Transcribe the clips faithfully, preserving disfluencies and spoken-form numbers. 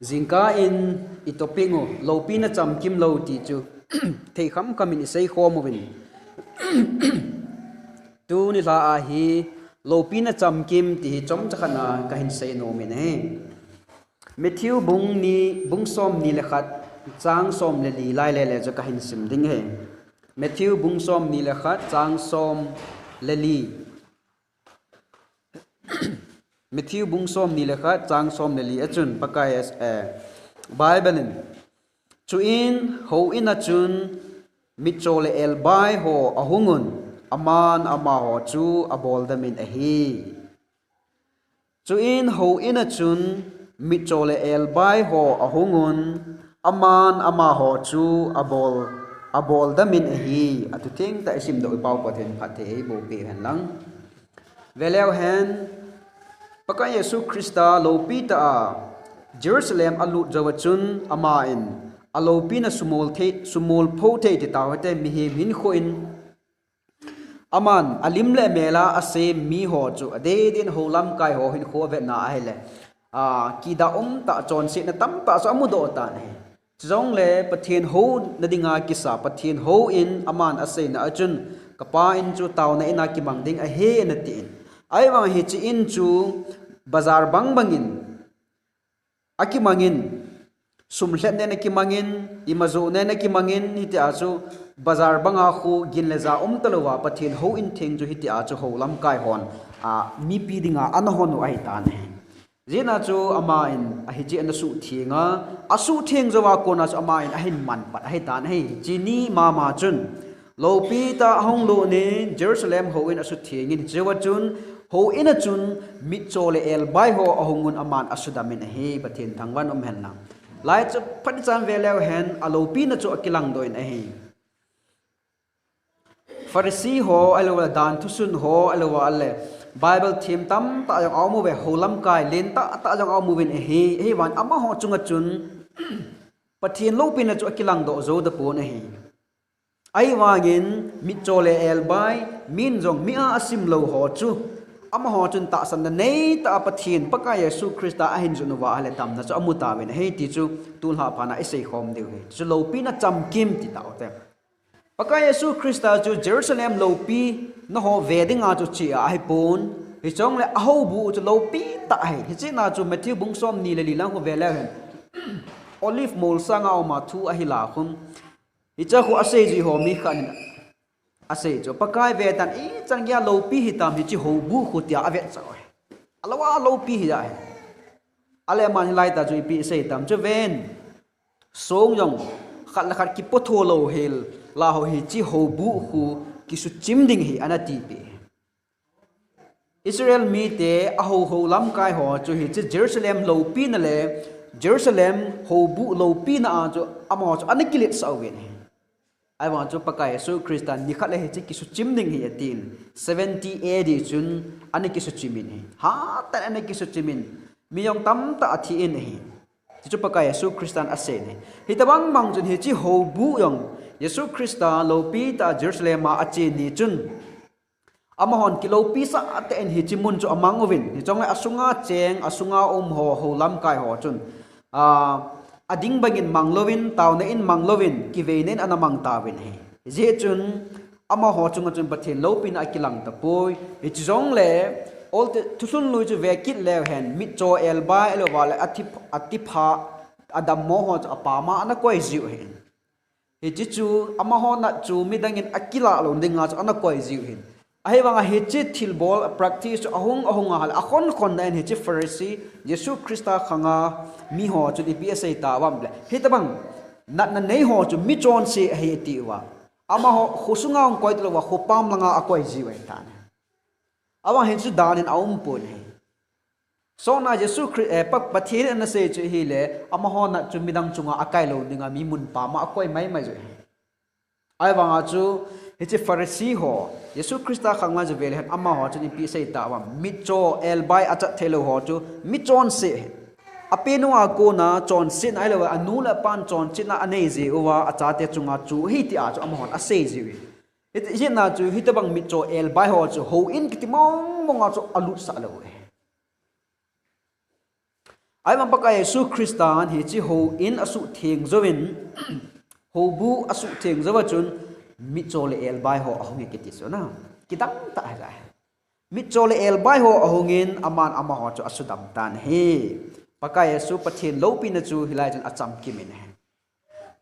Jingkah in i topic u, loupina chamkim lou ti chu, thei kham kham in i sei khom uvin. Tuni lha a hi, loupina chamkim ti hi chomcha khat na ka hin sei nom in ahi. Matthew bung ni, bung som ni le khat, chang som le li lai le le chu ka hin sim ding ahi. Matthew bung som ni le khat, chang som le li. Matthew bung som ni le khat, chang som le li a chun, Pakai a, eh, Bible in, chuin houin a chun mitcho le elbai ho ahung un, aman amaho chu abol dam in ahi. Chuin houin a chun mitcho le elbai ho ahung un, aman amaho chu abol, abol dam in ahi. A thu theng tah i sim doh i Pau Pathen phatthei eiboh peh hen lang. Ve leu hen, Pakai Jesu Christa loupi tah a Jerusalem a lut jou a chun, aman a loupina sumol thei, sumol pho thei ti tao hite, mihem hinkho in, aman a lim le mel a a sem mi ho chu, a dei dei in hou lamkai ho hinkho a vet na ahile, a, kidah um tah, chonsetna tam tah chu a mu doh tan ahi. Chujongle Pathen houna dinga kisa, Pathen hou in aman a seina a chun, ka Pa in chu taona in a kimang ding ahi ana ti in. Ahivang hiche in chu bazar bang bang in a kimang in, sum lhetna in a kimang in, ima johna in a kimang in, hitia chu bazar bang a khu gin le ja um talou va, Pathen hou in theng chu hitia chu hou lamkai hon, a, mipi dinga ana hon u ahi tan ahi. Hijeh a chu aman a hiche ana suhtheng a, a suhtheng jou a kona chu aman a hin man pat ahi tan ahi. Hiche ni mama chun, loupi tah a hung lut in Jerusalem houin a sutheng in, hiche jou a chun, houin a chun mitcho le elbai ho ahung un aman a sudam in ahi. Pathen thangvah in um hen lang. Lai chu phat i chan ve leu hen, a loupina chu a kilang doh in ahi. Pharisee ho, ahilou le dan thusun ho, ahilou le Bible them tam tah jong a um uve, hou lamkai len tah tah jong a um uvin ahi, ahivang amaho chunga chun Pathen loupina chu a kilang doh jou tapon ahi. Ahivangin mitcho le elbai, min jong mi a a sim lou ho chu, amaho chun tahsanna nei tah a Pathen Pakai Jesu Christa a hin jot uva ahile damna chu a mu tauvin ahi ti chu tulha phat na i sei khom diu ahi. Chu loupina chamkim ti tau te. Pakai Jesu Christa chu Jerusalem loupina ho ve dinga chu che a ahipon, hijongle a houbuh chu loupi tah ahi. Hiche na chu Matthew bung som ni le li lang khu ve leu hen, Olive mol sanga um a thu ahi la khun, hiche khu a seijui ho mi khat in a sei chu, Pakai ve tan, ichan geiya loupi hitam hiche houbuh khu tia a vetsah u ahi. A lou a loupi hi ahi. Ahile aman hilai tah chu ipi asei tam chu ven. Song jong khat le khat kipo tho lou hel, la ho hiche houbuh khu kisuchim ding ahi ana tipeh. Israel mite a hou, hou lamkai ho chu hiche Jerusalem loupina le Jerusalem houbuh loupina a chu amaho chu ana kiletsah uvin ahi. Ahivang chu Pakai Jesu Christa nikhat le hiche kisuchim ding ahi atin, seventy A D chun ana kisuchim in ahi. Hatah in ana kisuchim in, mi jong tamtah athi in ahi. Hichu Pakai Jesu Christan asei in ahi. Hitobang bang chun hiche houbuh jong Jesu Christa loupi tah a Jerusalem a ache ni chun, amahon kiloupi sah tah in hiche mun chu amang uvin, hijongle asunga cheng, asunga um ho, hou lamkai ho chun, a, ading bangin mang louvin, taona in mang louvin, kiveina in ana mang tauvin ahi. Hijeh chun, amaho chunga chun Pathen loupina akilang tapoi. Hichu jongle, Old Te-, Thusun lui chu ve kit leu hen, mitcho elbai, ahilou le athi, athipha, adammo ho chu apam a ana koi jiu ahi. Hiche chu amaho nat chu midang in akilah lou dinga chu ana koi jiu ahi. Ahivanga hiche thilbol a practice chu ahung ahung a ahile akhon khon na in hiche Pharisee, Jesu Christa khanga mi ho chun ipi asei tauvam le, hitobang natna nei ho chu mi chonse ahi ati uva, amaho khosunga hung koi talou va khopam langa akoi jiu ahi tan. Ahivang hichu dan in aum pon ahi. Sotna Jesu Christ, eh, Pa-, Pathen in ana sei chu ahile, amaho nat chu midang chunga akai lou dinga mi mun pam a akoi mai mai jiu ahi. Ahivanga chu, hiche Pharisee ho, Jesu Christa khang lai chu ve le hen amaho chun ipi asei tauvam, mitcho elbai achat thei lou ho chu mi chonse ahi. Apen uva kona chonsetna ahilou le anu le apan chonsetna anei jiu va, achate chunga chu ahi tia chu amahon asei jiu ahi. Hiti, hiti na chu hitobang mitcho elbai ho chu houin kiti mong mong a chu alutsah lou ahi. Ahivang Pakai Jesu Christa hiche houin asuhtheng jouvin, houbu asuhtheng jouva chun mitcho le elbai ho ahung e kiti chu na. Kidang tah ahi. Mitcho le elbai ho ahungin aman amaho chu asudam tan ahi. Pakai Jesu Pathen loupina chu hilai chun achamkim in ahi.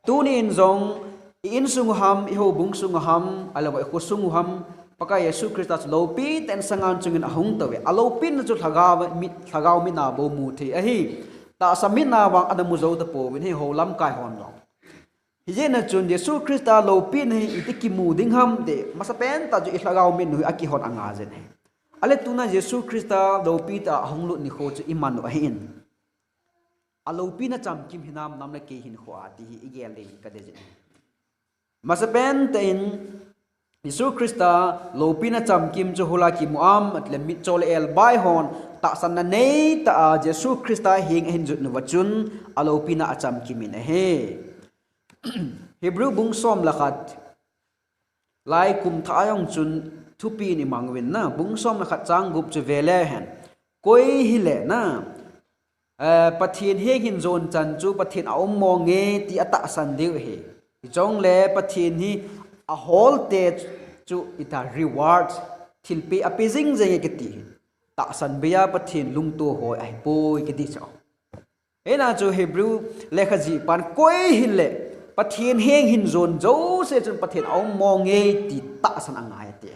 Tuni in jong i insung u ham, i houbung sung u ham, ahilouleh i khosung u ham, Pakai Jesu Christa chu loupi tah in sangan chungin ahung touve. Aloupina chu lhagao mit, lhagao mit a bou mu thei ahi. Tahsa mit a vang ana mu jou tapouvin, hiche hou lamkai hon jong. Hijeh a chun Jesu Christa loupina hi iti kimu ding ham ti, masapen tah chu i lhagao mit u hi akihon anga jin ahi. Ahile tuna Jesu Christa loupi tah a ahung lut nikho chu i man u ahin. Aloupina chamkim hinam nam le kei hinkho a ti hi i gel ding kadei jin. Masapen tah in Jesu Christa loupina chamkim chu hoilai a kimu ham, ahilouleh mitcho le elbai hon tahsanna nei tah a Jesu Christa henga ahin jot uva chun aloupina achamkim in ahi. Hebrew bung som le khat lai kum thah a jong chun thupi in i mang uvin na, bung som le khat chang gup chu ve leu hen. Koi hile na, eh, Pathen henga ahin jon chan chu Pathen a um mong e ti atahsan diu ahi. Hijongle Pathen hi aholte chu itih a reward, thilpeh ape jing jing e kiti hi. Tahsan bei a Pathen lungtoh hoi ahipoi kiti chu. Hijeh a chu Hebrew lekha jih pan koi hile Pathen henga ahin jon jouse chun Pathen a um mong e ti tahsan angai ati.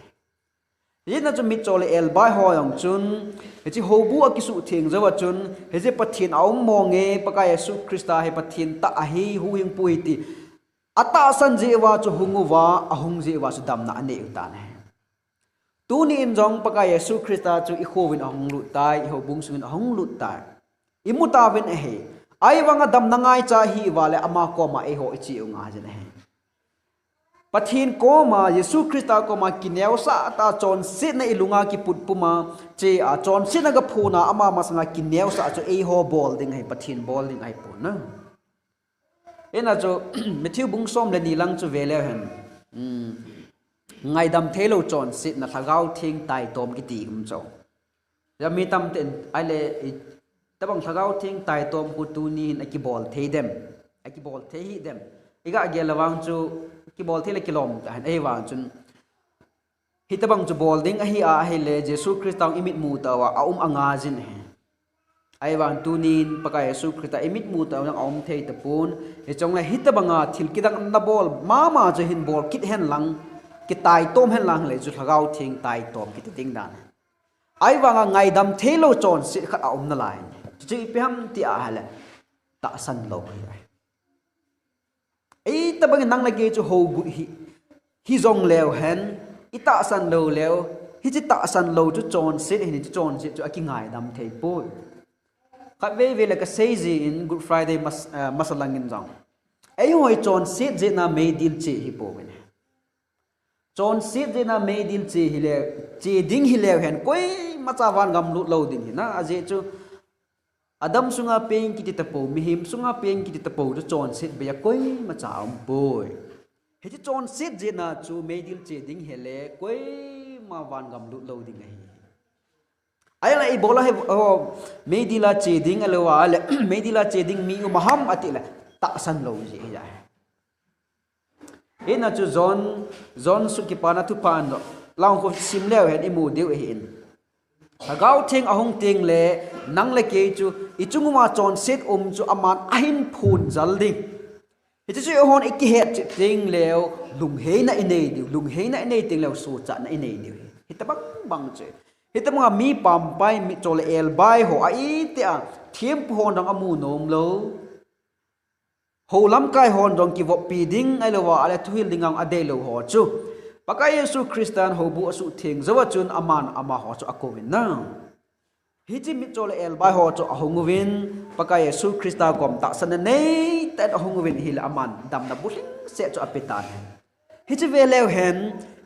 Hijeh a chu mitcho le elbai ho jong chun, hiche houbu akisuhtheng jouva chun, hiche Pathen a um mong e, Pakai Jesu Christa hi Pathen tah ahi, huhhingpu ahi ti atahsan jeh uva chu hung uva, ahung jeh uva chu damna anei u tan ahi. Tuni in jong Pakai Jesu Christa chu i kho uvin ahung lut tai, i houbung sungin ahung lut tai. I mu tauvin ahi. Ahivanga damna ngaicha ahi uva le ama koma eiho i che u ngai jin ahi. Pathen koma, Jesu Christa koma kineosah tah a chonsetna i lunga kiput puma che a, chonsetna gaphon a ama masanga kineosah chu eiho bol ding ahi, Pathen bol ding ahipon na. Hijeh a chu Matthew bung som le ni lang chu ve leu hen. Hmm. Ngaidam theilou chonsetna, Lhagao Theng taitom kiti um chu. Hijeh a mi tamtah in ahile, itobang Lhagao Theng taitom khu tuni hin akibol thei dem, akibol thei hih dem. I ga gel le vang chu kibol thei le kilom tah ahin, ahivang chun hitobang chu bol ding ahi a, ahile Jesu Christa i mitmu tah uva aum anga jin ahi. Ahivang tunin Pakai Jesu Christa i mitmu tah uva jong aum thei tapon. Hijongle hitobanga thil kidang nabol mama chu hin bol kit hen lang, kitaitom hen lang le chu Lhagao Theng taitom kiti ding dan ahi. Ahivanga ngaidam theilou chonset khat aum nalai. Chuchu ipi ham ti ahile, tahsan lou hi ahi. Itobang in nang le kei chu hougut hi, hijong leu hen, i tahsan lou leu, hiche tahsan lou chu chonset ahin, hiche chonset chu akingaidam thei poi. Khatvei vei le kasei jin Good Friday mas-, eh, masa langin jong, eiho hi chonset jeh a meidil che hi pouvin. Chonset jeh a meidil che hileu, che ding hileu hen, koimacha van gam lut lou ding ahi na, ajeh chu Adam sunga peng kiti tapou, mihem sunga peng kiti tapou chu chonset bei a koimacha aum poi. Hiche chonset jeh a chu meidil che ding hile, koima van gam lut lou ding ahi. Ahile ibola hi, oh, meidil a che ding ahilou le, meidil a che ding mi um ham ati le, tahsan lou jeh ahi. Hijeh a chu John, John sut Kipana Thupha in jong, lang khu sim leu hen i mu diu ahin. Lhagao Theng ahung teng le, nang le kei chu, i chung uva chonset um chu aman ahin phun jal ding. Hiche chu eihon i kihet chet teng leu, lungheina i nei diu, lungheina i nei teng leu, suhchatna i nei diu ahi. Hitobang bang chu. Hitobang a mi pampai, mitcho le elbai ho a itih a, thempu hon jong amu nom lou. Hou lamkai hon jong kivoppi ding ahilou a, ahile thuhil ding a adei lou ho chu, Pakai Jesu Christan houbu asuhtheng jouva chun aman amaho chu akouvin na. Hiche mitcho le elbai ho chu ahung uvin, Pakai Jesu Christa kom tahsanna nei tah in ahung uvin ahile aman damna bulhingset chu ape tan ahi. Hiche ve leu hen,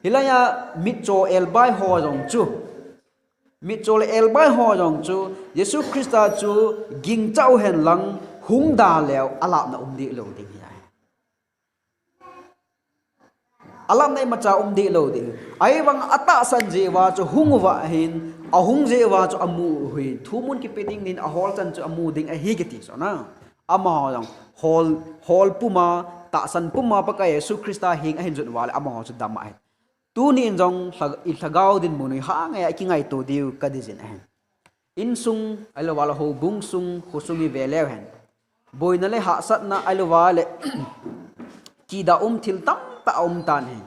hilai a mitcho elbai ho jong chu, mitcho le elbai ho jong chu, Jesu Christa chu gingcha u hen lang, hung da leu, alapna um deh lou ding ahi. Alamna imacha um deh lou ding. Ahivang atahsan jeh uva chu hung uva ahin, ahung jeh uva chu amu u ahin. Thumun kipe ding nin ahol chan chu amu ding ahi kiti chu na. Amaho jong hol, hol puma, tahsan puma Pakai Jesu Christa heng ahin jot uva le amaho chu dam ahi. Tunin jong lha-, i lhagao dinmun u hi ha ngai a kingaito diu kadei jin ahi. Insung, ahilouva le houbung sung, khosung hi ve leu hen. Boina le hahsatna, ahilouva le kida um thil tamtah aum tan ahi.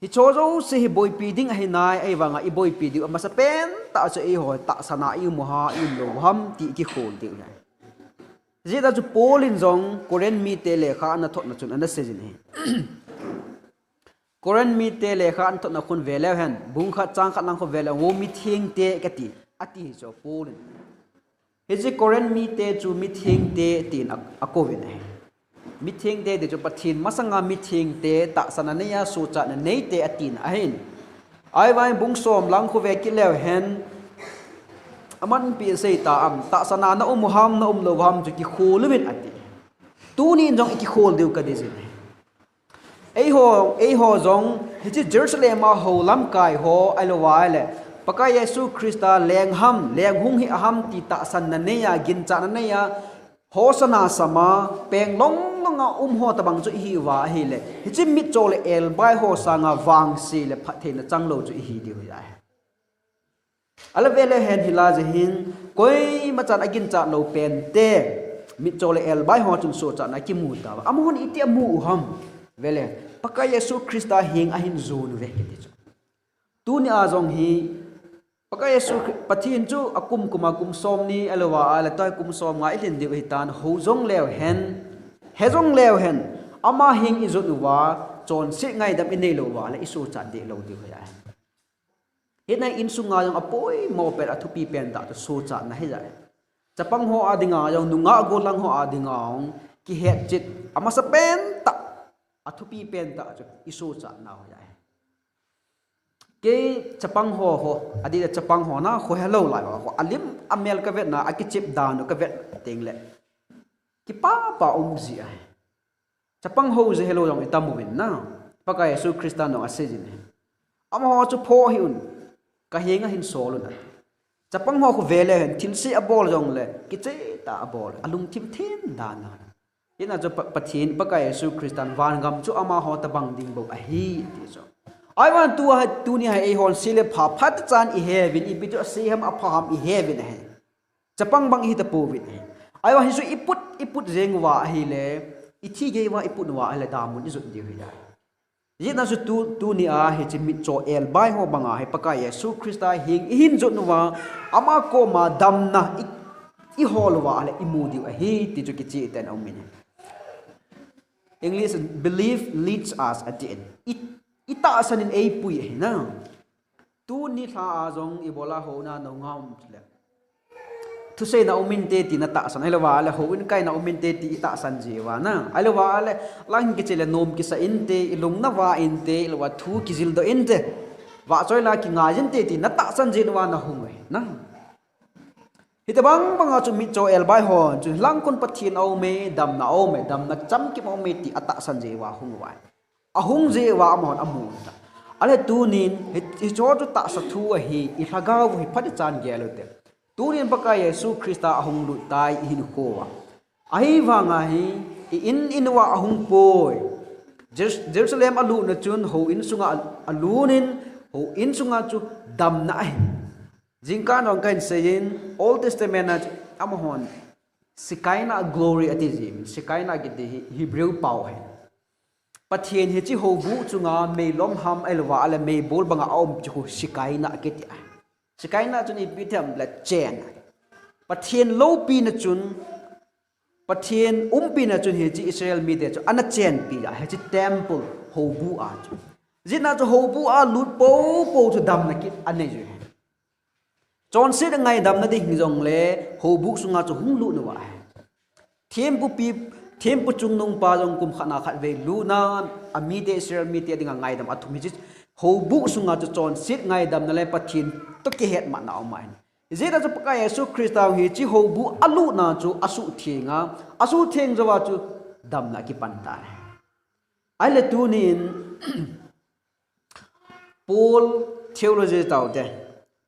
Hicho jouse hi boipi ding ahi nai, ahivanga iboipi diu amasapen tah chu eiho tahsan a i um u ham, i um lou u ham, ti kikhol diu ahi. Hijeh a chu Paul in jong Corinth mite lekha ana thotna chun ana seijin ahi. Corinth mite lekha ana thotna khun ve leu hen, bung khat chang khat lang khu ve leu, vo mithengte kati, ati hi chu Paul in. Hiche Corinth mite chu mithengte tin a, akouvin ahi. Mithengte ti chu Pathen masanga mithengte, tahsan a nei a, sochatna neite atina ahin. Ahivangin bung som lang khu ve kit leu hen, amanpi asei ta am, tahsan a na um u ham, na um lou u ham chu kikhol uvin ati. Tunin jong ikikhol diu kadei jin ahi. Eiho, eiho jong, hiche Jerusalem a hou lamkai ho, ahilouva le, Pakai Jesu Christa leng ham, leng hung hih ham ti tahsanna nei a, ginchatna nei a, Hosanna sama, peng long long a um ho tobang chu ihi uva ahile, hiche mitcho le elbai ho sanga vangse le phattheina chang lou chu ihi diu ahi. Ahile ve leu hen hilai a hin, koimachan aginchat lou pente, mitcho le elbai ho chun sochatna akimu tauve. Amahon iti amu u ham. Ve le, Pakai Jesu Christa heng ahin jon uve kiti chu. Tuni a jong hi, Pakai Jesu Chri-, Pathen chu akum kum a kum som ni, ahilouva le tua hi kum som nga ilhin diu ahitan, hou jong leu hen, he jong leu hen, ama heng ijon uva, chonset ngaidam inei lou uva le isochat deh lou diu ahi. Hina insunga jong apoimo pen, athupi pen tah chu sochatna ahi jeh. Chapang ho a dinga jong, nungah gollhang ho a dinga jong, kihetchet, amasapen tah, athupi pen tah chu isochatna ahi jeh. Kei chapang ho ho, adih le chapang ho na, khohelou lai ho, alim amel kavetna, akichep dan u kavet teng le, kipah pah um ji ahi. Chapang ho jeh helou jong itam uvin na. Pakai Jesu Christa in jong aseijin ahi. Amaho chu phoh hih un. Kahenga hin sol un ati. Chapang ho khu ve leu hen, thilse abol jongle, kicheh tah a abol. Alungthim them dan a. Hina chu Pa-, Pathen, Pakai Jesu Christa in vangam chu amaho tobang ding bou ahi, ati chu. Ahivang tua, tuni a hi eihon se le pha phatechan ihe uvin, ipi chu ase ham apha ham ihe uvin ahi. Chapang bang ihi tapouvin ahi. Ahivang hichu iput, iput jeng uva ahile, ithi gei uva iput uva ahile, damun ijot diu ahi. Hijeh a chu tu, tuni a hiche mitcho elbai ho banga hi Pakai Jesu Christa heng ihin jot uva, ama koma damna i, ihol uva ahile imu diu ahi, ti chu kicheh tah in aumin ahi. English, belief leads us, atin. I, itahsan in eipui ahi na. Tuni lha a jong ibola houna nungah um chule, thuseina um inte ti natahsan, ahilouva le houin kaina um inte ti itahsan jiuva na. Ahilouva le lang kicheh le nom kisa inte, ilung nava inte, ahilouva thu kijildoh inte, vahchoi la kingai inte ti natahsan jiuva nahung uve na. Hitobang banga chu mitcho elbai hon chu, lang khun Pathen aume, damna aume, damna chamkim aume ti atahsan jiuva hung uva. Ahung jiuva amahon amu ta. Ahile tunin, hi, hicho chu tahsa thu ahi, ilhagao u hi phatechan gel ute. Tunin Pakai Jesu Christa ahung lut tai ihinkho uva. Ahivanga hi, i in in uva ahung poi. Jer-, Jerusalem alutna chun houin sunga al-, alunin, houin sunga chu damna ahi. Jingkah nung kahin seiyin, Old Testament a chu amahon Shekinah glory ati ji, Shekinah kiti hi Hebrew pao ahi. Pathen hiche houbuh chunga meilom ham ahilouva le meibol banga aum chu Shekinah kiti ahi. Shekinah chun ipi ti ham le chen ahi. Pathen loupina chun, Pathen umpina chun hiche Israel mite chu ana chenpi a, hiche temple houbuh a chu. Hijeh a chu houbuh a lut poupou chu damna kit anei u ahi. Chonset ngaidamna ding hijongle, houbuh sunga chu hung lut uva ahi. Thempupi, thempu chungnungpa jong kum khat na khatvei lutna, amite Israel mite dinga ngaidam athum hiche, houbuh sunga chu chonset ngaidamna le Pathen toh kihet matna aum ahi. Hijeh a chu Pakai Jesu Christa hiche houbuh alutna chu asuhtheng a, asuhtheng jouva chu damna akipan tai. Ahile tunin, Paul theology taute.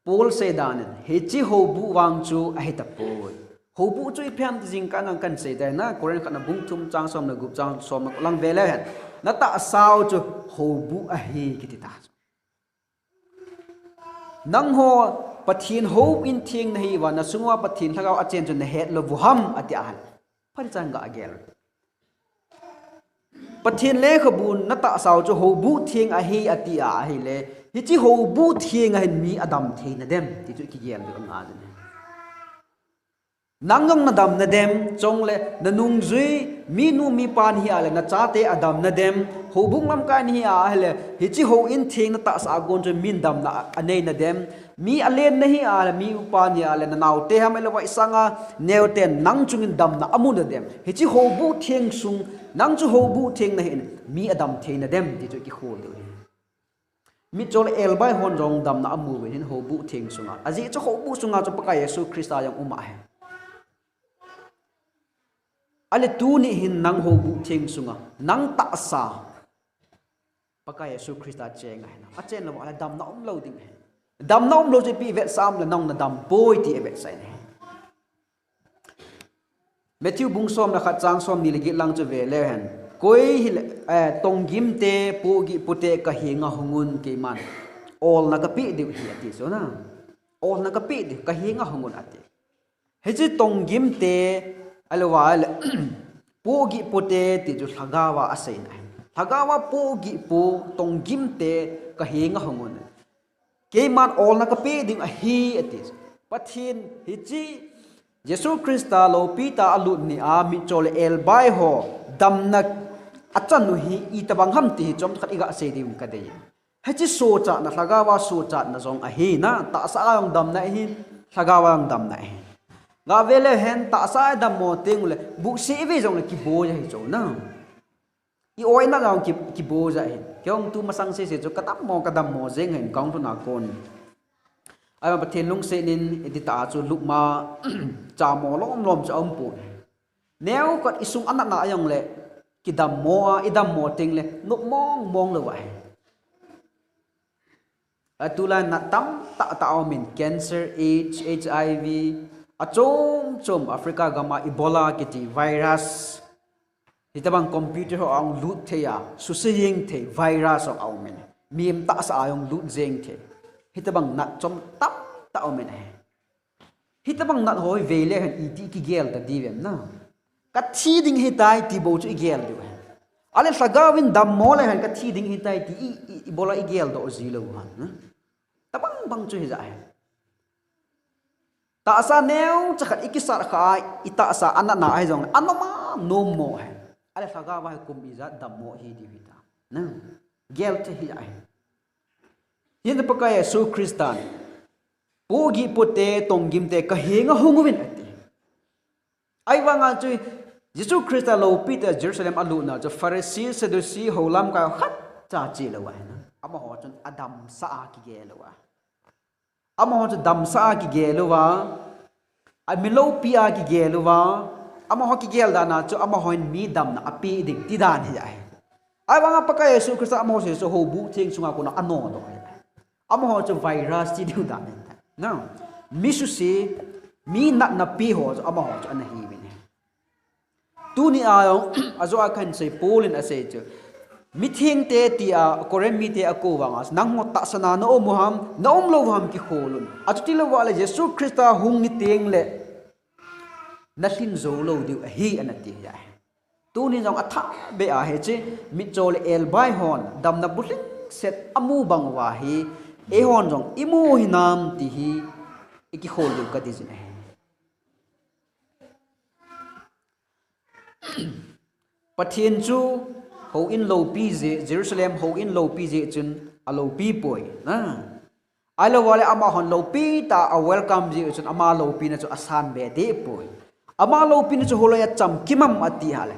Paul seidan in, hiche houbuh vang chu ahitapoi. Houbuh chu ipi ham ti jingkah nang kahin seiding na, Corinth khatna bung thum chang som le gup chang som le lang veleu hen. Natahsau chu houbuh ahi kiti ta. Nangho Pathen houin theng nahiuva, nasunguva Pathen Lhagao achen chu nahet lou u ham ati ahi. Phat chan gah gel. Pathen lekhabun natahsau chu houbuh theng ahi ati a ahile, hiche houbuh theng a hin mi adam thei nadem ti chu kigel ding ahi. Nang jong nadam nadem, chule nanungjui minu mipa nahi a le nachate adam nadem, houbung lamkai nahi a ahile, hiche houin theng natahsa a kon chu min damna anei nadem, mi alen nahi a le mi upa nahi a le nanaote ham ahilou va isanga neoten nang chungin damna amu nadem. Hiche houbuh theng sung, nang chu houbuh theng nahin, mi adam thei nadem ti chu kikhol diu ahi. Mitchol elbai hon jong damna amu uvin houbuh theng sunga. Ajeh chu houbuh sunga chu Pakai Jesu Christa jong um ahi. Ahile tuni hin nang houbuh theng sunga, nang tahsa Pakai Jesu Christa cheng ahi na. Achen lou ahile damna umlou ding ahi. Damna umlou chu ipi vetsah ham le nang nadam poi ti ivetsah in ahi. Matthew bung som le khat chang somni le get lang chu veleu hen. Koi hile, eh, tonggimte, pohgih pote kahenga hungun keiman olna kapeh diu ahi ati chu na. Olna kapeh diu, kahenga hungun ati. Hiche tonggimte, ahilou va le, pohgih pote ti chu Lhagao va aseina ahi. Lhagao va pohgih po, tonggimte kahenga hungun. Keiman olna kapeh ding ahi ati. Pathen hiche Jesu Christa loupi tah a alut nia mitchol le elbai ho damna achan u hi itobang ham ti hi chomkhat iga sei ding kadei. Hiche sochatna, Lhagao va sochatna jong ahi na, tahsa a jong damna ahi, Lhagao va jong damna ahi. Gah veleu hen tahsa a dammo teng ule, buhse ive jongle kiboi ahi chu na. I-oina jong ki, kiboi ahi. Kei jong tu masang sese chu kadammo, kadammo jeng ahin kahung lhun a kon. Ahivang Pathen lungset in iti tah a chu lupma chamo lom lom chu aum poi. Neokhat isung anatna a jongle, kidammo a, idammo teng le, nop mong mong lou ahi. Atulai nat tamtah tah aumin, cancer, AIDS, H I V, achom chom Africa gam a Ebola kiti virus, hitobang computer ho a hung lut thei a, suse jeng thei virus ho aumin. Mihem tahsa a hung lut jeng thei. Hitobang nat chom tamtah aumin ahi. Hitobang nat ho hi vele hen iti kigel ta diu vem na. Kathi ding ahitai ti bou chu igel diu hen. Ahile Lhagao vin dammo le hen kathi ding ahitai ti i, i, ibola igel doh ji lou hen na. Tobang bang chu hija hen. Tahsa neocha khat ikisat kha a, itahsa anatna ahi jong, anom a nom mo hen. Ahile Lhagao va hi kum ijat dammo hi diu hita. Na. Gel thei hija hen. Hinla Pakai Jesu Christan, pohgih pote, tonggimte kahenga hung uvin ati. Ahivanga chu Jesu Christa loupite Jerusalem alutna chu Pharisee, Sadducee, hou lamkai khatcha che lou ahi na. Amaho chun adamsah a kigel uva. Amaho chu damsah a kigel uva. A mi loupi a kigel uva. Amaho kigel dan a chu amahon mi damna apeh ding ti dan hi ahi. Ahivanga Pakai Jesu Christa amaho sese chu houbuh theng sunga kona anodoh ahi. Amaho chu virus ti diu dan ahi. Na, mi suse, mi natna pe ho chu amaho chu ana hiuvin ahi. Tuni a jong, ajo a kahin sei Paul in asei chu. Mithengte tia, Corinth mite akou vanga, nangho tahsan a na um u ham, na um lou u ham kikhol un. Achuti lou va le Jesu Christa hung ni teng le, na lhin jou lou diu ahi ana ti ahi. Tuni jong athah beh a hiche, mitcho le elbai hon, damna bulhingset amu bang uva hi, eihon jong imu hinam ti hi, ikikhol diu kati jin ahi. Pathen chu houin loupi jeh, Jerusalem houin loupi jeh chun aloupi poi. Na. Ahilou vale amahon loupi tah a welcome jeh chun ama loupina chu asan be deh poi. Ama loupina chu holoi a chamkim ham ati hale.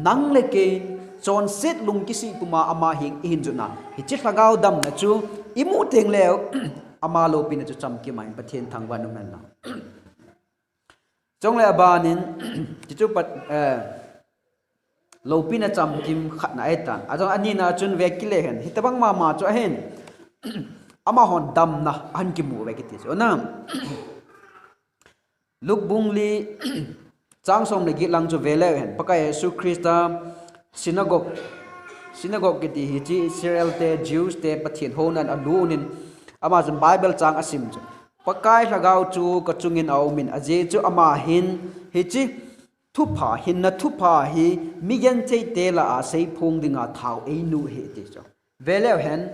Nang le kei chonset lungkisi puma ama heng ihin jotna. Hiche lhagao damna chu imu teng leu ama loupina chu chamkim ahin Pathen thangvah in umhen lang. Chule abanin, tichu pat, eh, loupina chamkim khatna ahitan. Achung anina chun vekile hen. Hitobang mama chu ahin. Amahon damna ahin kimu uve kiti chu na. Luke bung li chang som le get lang chu ve leu hen, Pakai Jesu Christa synagogue, synagogue kiti hiche Israel te, Jews te Pathen hounan alunin, ama chun Bible chang asim chu, Pakai Lhagao chu kachungin aumin, ajeh chu ama hin hiche thupha, hinna thupha hi migenthei te lah a seiphong dinga thao einu ahi ti chu. Ve leu hen,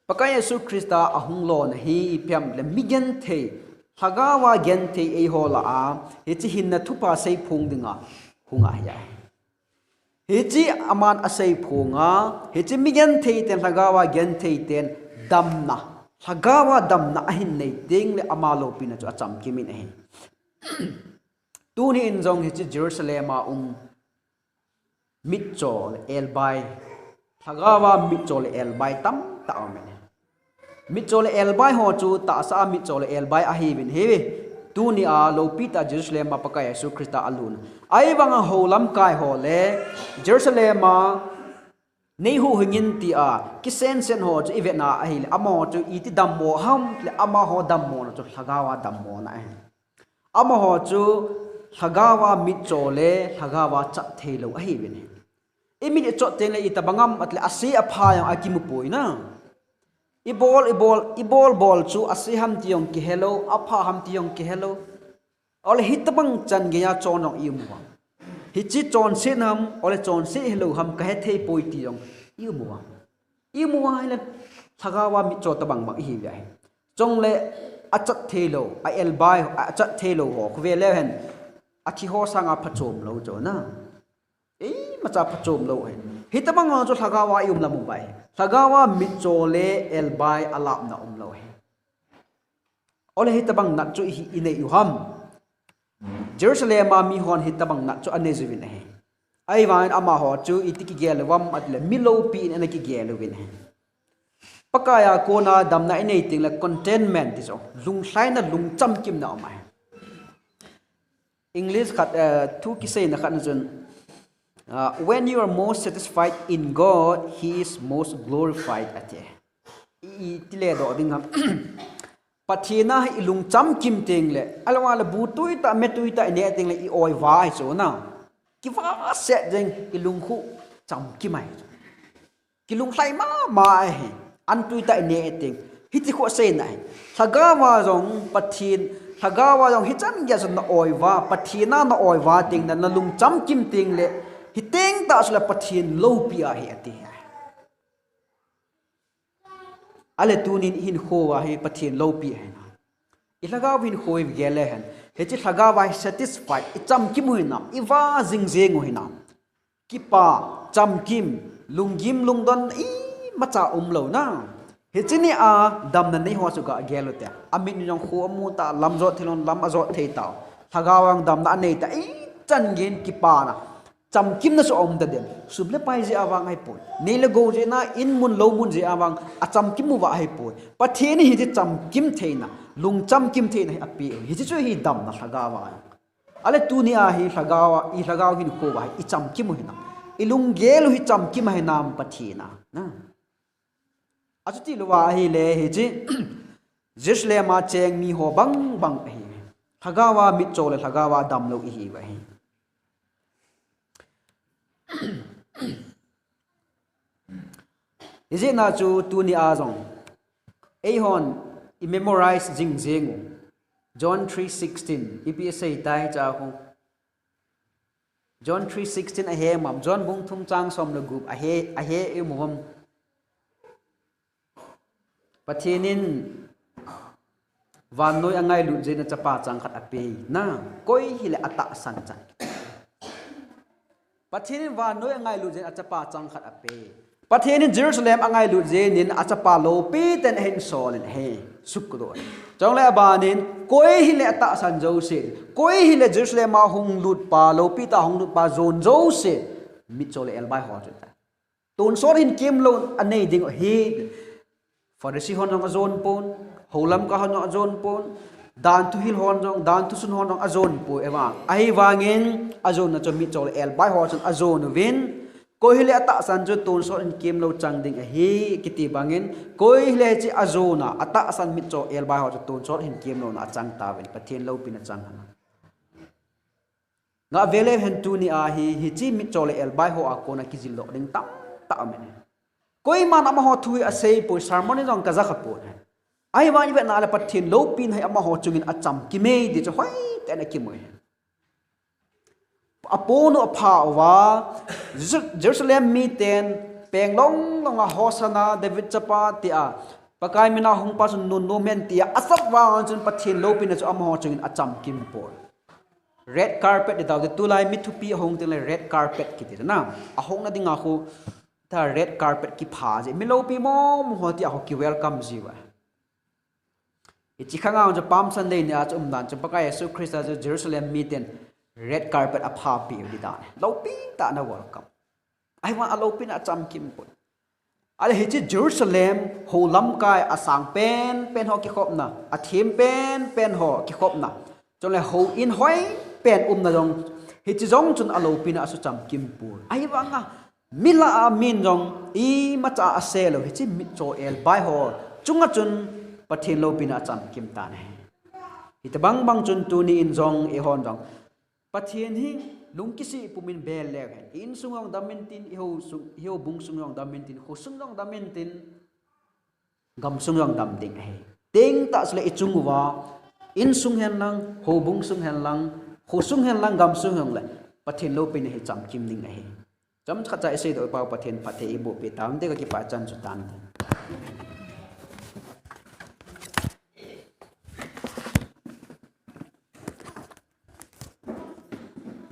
Pakai Jesu Christa ahung lona hi ipi ham le migenthei, Lhagao a genthei eiho lah a, hiche hinna thupha seiphong dinga hung ahi. Hiche aman aseiphong a, hiche migenthei ten, Lhagao a genthei ten damna, Lhagao a damna ahin nei teng le ama loupina chu achamkim in ahi. Tuni in jong hiche Jerusalem a um mitcho le elbai, Lhagao a mitcho le elbai tamtah aum in. Mitcho le elbai ho chu tahsa a mitcho le elbai ahiuvin ahi. Tuni a lopi tah Jerusalem a Pakai Jesu Christa alun. Ahivang a hou lamkai ho le Jerusalem a nei huhhing in tia kisensen ho chu ivet na ahile, amaho chu iti dammo ham le amaho dammona chu Lhagao a dammona ahi. Amaho chu Lhagao a mitcho le Lhagao a chat theilou ahiuvin ahi. Imit ichot teng le itobang ham atle ase apha jong akimu poi na. Ibol, ibol, ibol bol chu ase ham ti jong kihelou, apha ham ti jong kihelou. Ole hitobang chan geiya chon jong i um uvam. Hiche chonset ham, ole chonset hilou ham kahethei poi ti jong i um uvam. I um uva ahile Lhagao a mitcho tobang bang ihiuve ahi. Chule achat theilou, a elbai, achat theilou ho khu ve leu hen, athi ho sanga phachom lou chu na. Imacha phachom lou ahi. Hitobang ho chu Lhagao a i um lam uva ahi. Lhagao a mitcho le elbai alapna umlou ahi. Ole hitobang nat chu ihi, inei u ham. Jerusalem a mihon hitobang nat chu anei jiuvin ahi. Ahivangin amaho chu iti kigel uvam atle mi loupi in ana kigel uvin ahi. Pakai a kona damna inei teng le contentment ti chu, lunglhaina, lungchamkimna um ahi. English khat, eh, thu kiseina khat na chun, ah, "When you are most satisfied in God, He is most glorified," ati. I, iti le doh ding ham. Pathen a hi i lungchamkim teng le, ahilou le bu tui tah, me tui tah ineh teng le i oiva ahi chu na. Kiva set jeng, i lungkhu chamkim ahi chu. Kilunglhai mama ahi. An tui tah ineh teng. Hiti khu aseina ahi. Lhagao a jong Pathen, Lhagao a jong hichan geiya chu na oiva, Pathen a na oiva teng le, na lungchamkim teng le, hiteng tah chu le Pathen loupi ahi ati ahi. Ale tunin i hinkho a hi Pathen loupi ahi na. I Lhagao hinkho i gel le hen, hiche Lhagao a hi satisfied, i chamkim u hinam, i va jingjeng u hinam. Kipa, chamkim, lunggim, lungdon imacha umlou na. Hiche ni a damna nei ho chu ga gel u te. Amit in jong kho amu ta, lam jot thei lou, lam ajot thei ta. Lhagao a damna anei ta, ichan geiyin kipana, chamkimna chu aum ta den. Sum le pai jeh a vang ahipoi. Nei le gou jeh a, in mun lou mun jeh a vang achamkim uva ahipoi. Pathen in hiche chamkim theina, lungchamkim theina hi apeh u. Hiche chu hi damna Lhagao a. Ale tuni a hi Lhagao a, i Lhagao hinkho a hi i chamkim u hinam, i lunggel u hi chamkim a hinam Pathen a na. Achuti louva ahile hiche Jerusalem a cheng mi ho bang bang ahi. Lhagao a mitcho le Lhagao a damlou ihiu ahi. Hijeh a chu tuni a jong eihon i memorize jingjeng u. John three sixteen, ipi asei tai cha khu. John three sixteen ahe mom, John bung thum chang som le gup ahe, ahe i mu mom. Pathen in vannoi angailut jeh in achapa changkhat ape. Na, koi hile atahsan chan. Pathen in vannoi angailut jeh in achapa changkhat ape. Pathen in Jerusalem angailut jeh in achapa loupi ten ahin sol in ahi. Sukdoh. Chule aban in, koi hile atahsan jouse, koi hile Jerusalem a hung lutpa, loupi tah hung lutpa jon jouse, mitcho le elbai ho chu tai. Tonsot hin kemlou anei ding ahi. Pharisee hon jong ajon pon, houlamkai hon jong ajon pon, danthu hil hon jong, danthu sun hon jong ajon poi eva. Ahivangin ajonna chu mitcho le elbai ho chun ajon uvin, Koi hile atahsan chu tonsot hin kemlou chang ding ahi, kiti bangin, koi hile hiche ajona, atahsan mitcho elbai ho chu tonsot hin kemlouna achang tauvin, Pathen loupina chang ham. Ngah veleu hen, tuni a hi, hiche mitcho le elbai ho a kona kijil doh ding tamtah aum e. Koiman amaho thu hi asei poi, sermon in jong kaja kha poi. Ahivangin ivet na le Pathen loupina hi amaho chungin achamkim e ti chu hoitah in akimu e. Aponu apha uva, Jeru-, Jerusalem miten peng long long a Hosanna, David chapa tia, Pakai mina hungpa chu nunnom hen tia asat vang chun Pathen loupina chu amaho chungin achamkim poi. Red carpet ti taute, tulai mi thupi ahung tengle red carpet kiti na. Ahungna dinga khu ta red carpet kipha ji, mi loupi mong mong ho tia ho kiwelcome jiuva. Hiche khanga chu Palm Sunday nia chu umdan chu Pakai Jesu Christa chu Jerusalem miten red carpet aphapeh u ti dan. Loupi tah in a welcome. Ahivang aloupina achamkim poi. Ale hiche Jerusalem hou lamkai asang penpen ho kikhopna, athem penpen ho kikhopna, chule houin hoipen umna jong, hiche jong chun aloupina asuchamkim poi. Ahivanga mi lah a min jong imacha aselou, hiche mitcho elbai ho chunga chun Pathen loupina achamkim tan ahi. Hitobang bang chun tuni in jong eihon jong Pathen hi lungkisih pumin bel leu hen, i insung jong dam intin, i houbung sung jong dam intin, khosung jong dam intin, gamsung jong dam ding ahi. Tengtah chule ichung uva, insung hen lang, houbung sung hen lang, khosung hen lang, gamsung hen lang, Pathen loupina hi chamkim ding ahi. Chomkhat cha iseidoh pau, Pathen phatthei eiboh peh tahen ti kakipah chan chu tante.